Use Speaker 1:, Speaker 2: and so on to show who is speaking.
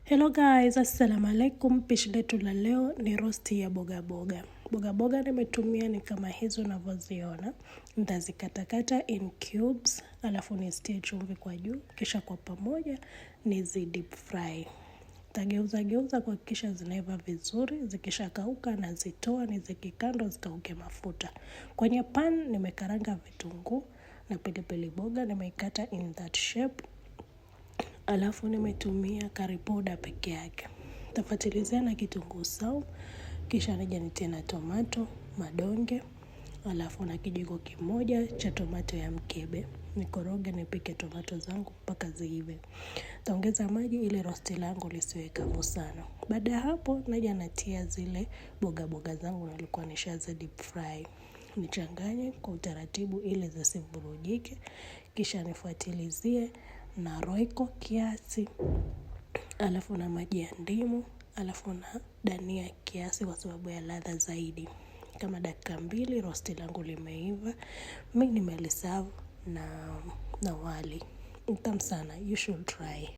Speaker 1: Hello guys, assalamu alaikum. Pishi letu la leo ni rosti ya boga boga. Boga boga nimetumia ni kama hizo unavyoziona. Nitazikatakata in cubes, alafu nizitie chumvi kwa juu, kisha kwa pamoja nizi deep fry. Tageuza geuza kuhakikisha zinaiva vizuri, zikishakauka nazitoa niziweke kando zikauke mafuta. Kwenye pan nimekaranga vitunguu na pilipili boga nimeikata in that shape, alafu nimetumia curry powder peke yake. Tafatilizia na kitunguu saumu, kisha nije nitie na tomato madonge, alafu na kijiko kimoja cha tomato ya mkebe. Nikoroge nipike tomato zangu mpaka ziive. Taongeza maji ili rosti langu lisiwe kavu sana. Baada ya hapo naja natia zile boga boga zangu nilikuwa nishazi deep fry. Nichanganye kwa utaratibu ili zisivurugike, kisha nifuatilizie na roiko kiasi, alafu na maji ya ndimu, alafu na dania kiasi kwa sababu ya ladha zaidi. Kama dakika 2 rosti langu limeiva. Mi nimeliserve na wali. Tamu sana, you should try.